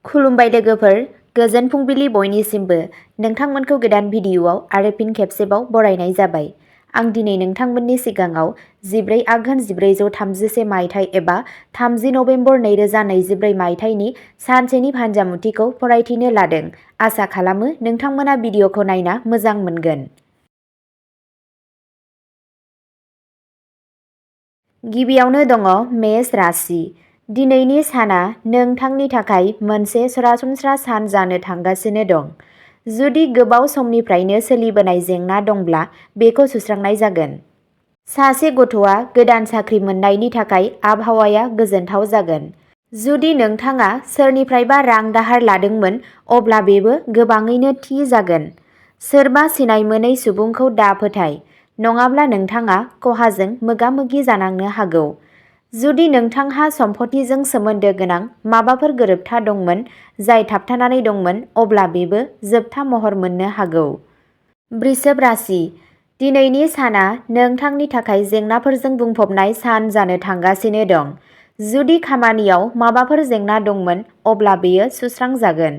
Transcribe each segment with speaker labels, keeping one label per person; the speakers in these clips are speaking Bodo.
Speaker 1: खुलुमबाय लोगोफोर, गोजोन फुंबिलि बयनिसिमबो। नोंथांमोनखौ गोदान भिडिअ'आव आरो फिन खेबसेबाव बरायनाय जाबाय। आं दिनै नोंथांमोननि सिगाङाव 14 आघोन 1433 मायथाइ एबा 30 नभेम्बर 2024 मायथाइनि सानसेनि फान्जामुथिखौ फरायथिनो लादों। आसा खालामो नोंथांमोना भिडिअ'खौ नायना मोजां मोनगोन। गिबियावनो दङ मेष राशि। दिनैनि साना नोंथांनि थाखाय मोनसे सरासनस्रा सान जानो थांगासिनो दं। जुदि गोबाव समनिफ्रायनो सोलिबोनाय जेंना दंब्ला बेखौ सुस्रांनाय जागोन। सासे गथ'आ गोदान साख्रि मोननायनि थाखाय आबहावाया गोजोनथाव जागोन। जुदि नोंथाङा सोरनिफ्रायबा रां दाहार लादोंमोन अब्ला बेबो गोबाङैनो थि जागोन। सोरबा सिनाय मोनै सुबुंखौ दा फोथाय, नङाब्ला नोंथाङा खहाजों मोगा-मोगि जानांनो हागौ। जुदि नोंथांहा सम्पथिजों सोमोन्दो गोनां माबाफोर गोरोबथा दंमोन जाय थाबथानानै दंमोन अब्ला बेबो जोबथा महर मोननो हागौ। वृषभ राशि। दिनैनि साना नोंथांनि थाखाय जेंनाफोरजों बुंफबनाय सान जानो थांगासिनो दं। जुदि खामानियाव माबाफोर जेंना दंमोन अब्ला बेयो सुस्रांजागोन।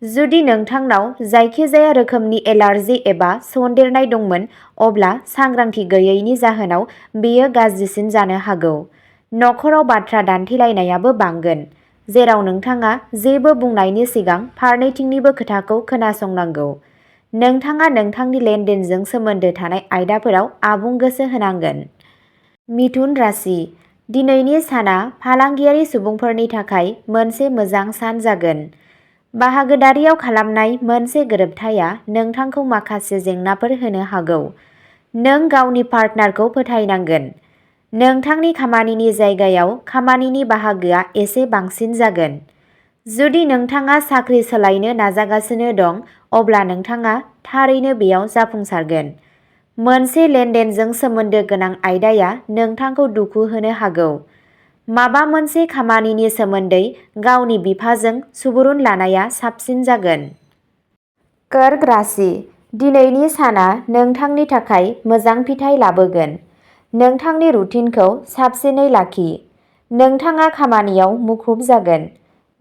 Speaker 1: जुदि नोंथांनाव जायखिजाया रोखोमनि एलार्जि एबा सन्देरनाय दंमोन अब्ला सांग्रांथि गैयैनि जाहोनाव बेयो गाज्रिसिन जानो हागौ। नखराव बाथ्रा दान्थेलायनायाबो बांगोन, जेराव नोंथाङा जेबो बुंनायनि सिगां फारनैथिंनिबो खोथाखौ खोनासंनांगौ। नोंथाङा नोंथांनि लेनदेनजों सोमोन्दो थानाय आयदाफोराव आबुं गोसो होनांगोन। मिथुन राशि। दिनैनि साना फालांगियारि सुबुंफोरनि थाखाय मोनसे मोजां सान जागोन। बाहागोदारियाव खालामनाय मोनसे गोरोबथाया नोंथांखौ माखासे जेंनाफोर होनो हागौ। नों गावनि पार्टनारखौ फोथायनांगोन। नोंथांनि खामानिनि जायगायाव खामानिनि बाहागोआ एसे बांसिन जागोन। जुदि नोंथाङा साख्रि सोलायनो नाजागासिनो दं अब्ला नोंथाङा थारैनो बेयाव जाफुंसारगोन। मोनसे लेनदेनजों सोमोन्दो गोनां आयदाया नोंथांखौ दुखु होनो हागौ। माबा मोनसे खामानिनि सोमोन्दै गावनि बिफाजों सुबुरुन लानाया साबसिन जागोन। कर्क राशि। दिनैनि साना नोंथांनि थाखाय मोजां फिथाय लाबोगोन। नोंथांनि रुटिनखौ साबसिनै लाखि। नोंथाङा खामानियाव मुखुब जागोन,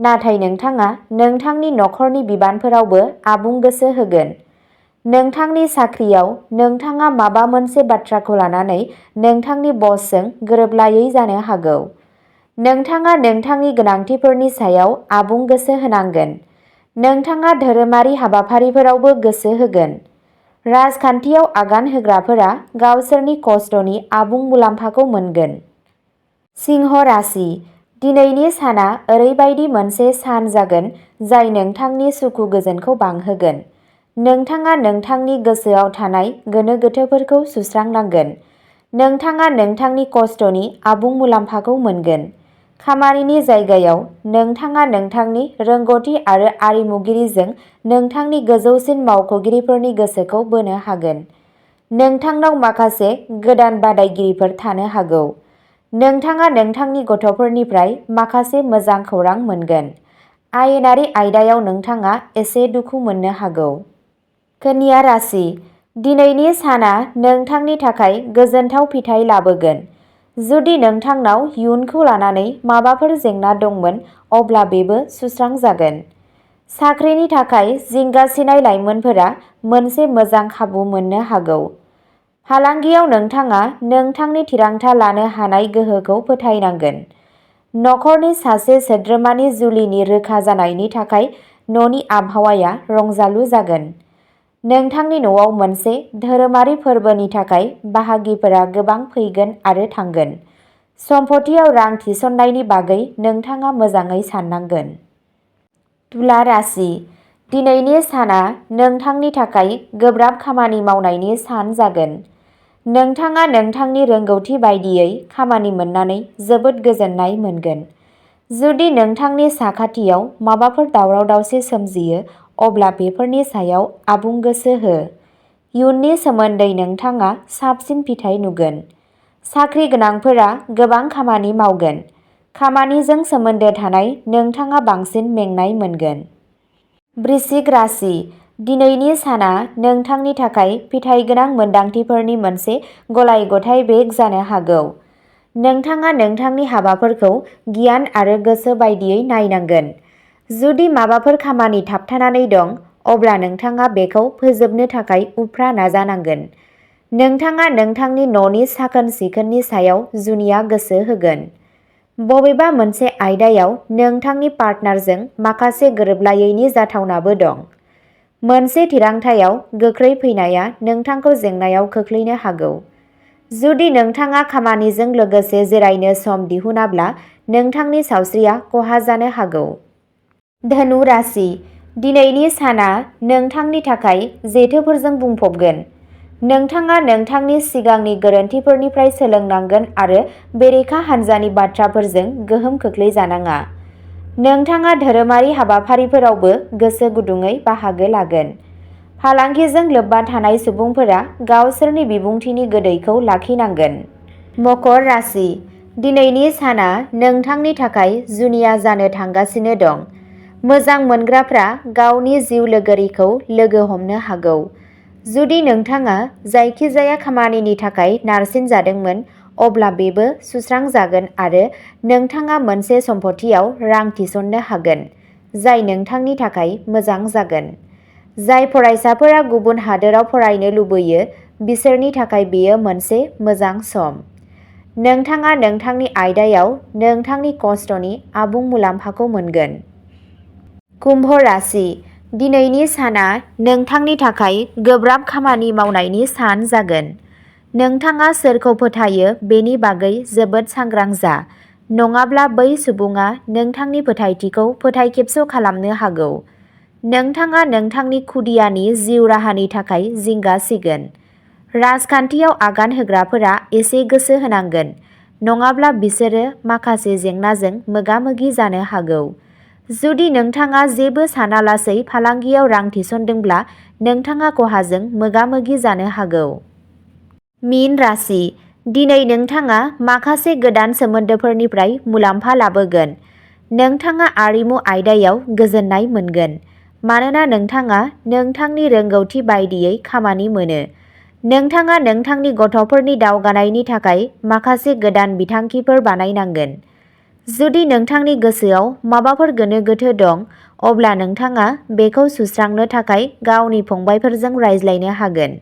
Speaker 1: नाथाय नोंथाङा नोंथांनि नखरनि बिबानफोरावबो आबुं गोसो होगोन। नोंथांनि साख्रियाव नोंथाङा माबा मोनसे बाथ्राखौ लानानै नोंथांनि बसजों गोरोबलायै जानो हागौ। नोंथाङा नोंथांनि गोनांथिफोरनि सायाव आबुं गोसो होनांगोन। नोंथाङा धोरोमारि हाबाफारिफोरावबो गोसो होगोन। राजखान्थियाव आगान होग्राफोरा गावसोरनि खस्थ'नि आबुं मुलाम्फाखौ मोनगोन। सिंह राशि। दिनैनि साना ओरैबायदि मोनसे सान जागोन जाय नोंथांनि सुखु गोजोनखौ बांहोगोन। नोंथाङा नोंथांनि गोसोआव थानाय गोनो गोथोफोरखौ सुस्रांनांगोन। नोंथाङा नोंथांनि खस्थ'नि आबुं मुलाम्फाखौ मोनगोन। खामानिनि जायगायाव नोंथाङा नोंथांनि रोंग'थि आरो आरिमुगिरिजों नोंथांनि गोजौसिन मावख'गिरिफोरनि गोसोखौ बोनो हागोन। नोंथांनाव माखासे गोदान बादायगिरिफोर थानो हागौ। नोंथाङा नोंथांनि गथ'फोरनिफ्राय माखासे मोजां खौरां मोनगोन। आयेनारि आयदायाव नोंथाङा एसे दुखु मोननो हागौ। कन्या राशि। दिनैनि साना नोंथांनि थाखाय गोजोनथाव फिथाय लाबोगोन। जुदि नोंथांनाव इयुनखौ लानानै माबाफोर जेंना दंमोन अब्ला बेबो सुस्रांजागोन। साख्रिनि थाखाय जिंगासिनाय लाइमोनफोरा मोनसे मोजां खाबु मोननो हागौ। फालांगियाव नोंथाङा नोंथांनि थिरांथा लानो हानाय गोहोखौ फोथायनांगोन। नखरनि सासे सोद्रोमानि जुलिनि रोखा जानायनि थाखाय न'नि आबहावाया रंजालु जागोन। नोंथांनि न'आव मोनसे धोरोमारि फोरबोनि थाखाय बाहागिफोरा गोबां फैगोन आरो थांगोन। सम्पथियाव रां थिसननायनि बागै नोंथाङा मोजाङै साननांगोन। तुला राशि। दिनैनि साना नोंथांनि थाखाय गोब्राब खामानि मावनायनि सान जागोन। नोंथाङा नोंथांनि रोंग'थि बायदियै खामानि मोननानै जोबोद गोजोननाय मोनगोन। जुदि नोंथांनि साखाथियाव माबाफोर दावराव-दावसि सोमजियो अब्ला बेफोरनि सायाव आबुं गोसो हो। इयुननि सोमोन्दै नोंथाङा साबसिन फिथाय नुगोन। साख्रि गोनांफोरा गोबां खामानि मावगोन। खामानिजों सोमोन्दो थानाय नोंथाङा बांसिन मेंनाय मोनगोन। वृश्चिक राशि। दिनैनि साना नोंथांनि थाखाय फिथायगोनां मोनदांथिफोरनि मोनसे गलाय-गथाय बेग जानो हागौ। नोंथाङा नोंथांनि हाबाफोरखौ गियान आरो गोसो बायदियै नायनांगोन। जुदि माबाफोर खामानि थाबथानानै दं, अब्ला नोंथाङा बेखौ फोजोबनो थाखाय उफ्रा नाजानांगोन। नोंथाङा नोंथांनि न'नि साखोन-सिखोननि सायाव जुनिया गोसो होगोन। बबेबा मोनसे आयदायाव नोंथांनि पार्टनारजों माखासे गोरोबलायैनि जाथावनाबो दं। मोनसे थिरांथायाव गोख्रै फैनाया नोंथांखौ जेंनायाव खोख्लैनो हागौ। जुदि नोंथाङा खामानिजों लोगोसे जिरायनो सम दिहुनाब्ला नोंथांनि सावस्रिया खहा जानो हागौ। धनु राशि, दिनैनि साना नोंथांनि थाखाय जेथोफोरजों बुंफबगोन। नोंथाङा नोंथांनि सिगांनि गोरोन्थिफोरनिफ्राय सोलोंनांगोन आरो बेरेखा हान्जानि बाथ्राफोरजों गोहोम खोख्लैजानाङा। नोंथाङा धोरोमारि हाबाफारिफोरावबो गोसो गुदुङै बाहागो लागोन। फालांगिजों लोब्बा थानाय सुबुंफोरा गावसोरनि बिबुंथिनि गोदैखौ लाखिनांगोन। मकर राशि, दिनैनि साना नोंथांनि थाखाय जुनिया जानो थांगासिनो दं। मोजां मोनग्राफ्रा गावनि जिउ लोगोरिखौ लोगो हमनो हागौ। जुदि नोंथाङा जायखिजाया खामानिनि थाखाय नारसिनजादोंमोन, अब्ला बेबो सुस्रांजागोन आरो नोंथाङा मोनसे सम्पथियाव रां थिसननो हागोन, जाय नोंथांनि थाखाय मोजां जागोन। जाय फरायसाफोरा गुबुन हादोराव फरायनो लुबैयो, बिसोरनि थाखाय बेयो मोनसे मोजां सम। नोंथाङा नोंथांनि आयदायाव नोंथांनि खस्थ'नि आबुं मुलाम्फाखौ मोनगोन। कुम्भ राशि, दिनैनि साना नोंथांनि थाखाय गोब्राब खामानि मावनायनि सान जागोन। नोंथाङा सोरखौ फोथायो बेनि बागै जोबोद सांग्रां जा, नङाब्ला बै सुबुङा नोंथांनि फोथायथिखौ फोथायखेबस' खालामनो हागौ। नोंथाङा नोंथांनि खुदियानि जिउ राहानि थाखाय जिंगा सिगोन। राजखान्थियाव आगान होग्राफोरा एसे गोसो होनांगोन, नङाब्ला बिसोरो माखासे जेंनाजों मोगा-मोगि जानो हागौ। जुदि नोंथाङा जेबो सानालासै फालांगियाव रां थिसनदोंब्ला नोंथाङा खहाजों मोगा-मोगि जानो हागौ। मीन राशि, दिनै नोंथाङा माखासे गोदान सोमोन्दोफोरनिफ्राय मुलाम्फा लाबोगोन। नोंथाङा आरिमु आयदायाव गोजोननाय मोनगोन, मानोना नोंथाङा नोंथांनि रोंगौथि बायदियै खामानि मोनो। नोंथाङा नोंथांनि गथ'फोरनि दावगानायनि थाखाय माखासे गोदान बिथांखिफोर बानायनांगोन। जुदि नोंथांनि गोसोआव माबाफोर गोनो-गोथो दं, अब्ला नोंथाङा बेखौ सुस्रांनो थाखाय गावनि फंबायफोरजों रायज्लायनो हागोन।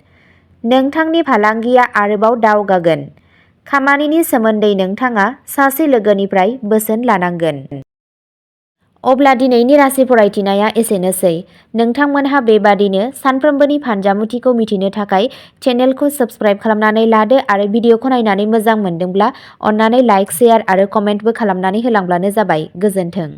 Speaker 1: नोंथांनि फालांगिया आरोबाव दावगागोन। खामानिनि सोमोन्दै नोंथाङा सासे लोगोनिफ्राय बोसोन लानांगोन। अब्ला दिनैनि राशि फरायथिनाया एसेनोसै। नोंथांमोनहा बेबादिनो सानफ्रोमबोनि फानजामुथिखौ मिथिनो थाखाय चेनेलखौ साबस्क्राइब खालामनानै लादो आरो भिडिअखौ नायनानै मोजां मोनदोंब्ला अन्नानै लाइक, शेयार आरो कमेन्टबो खालामनानै होलांब्लानो जाबाय। गोजोन्थों।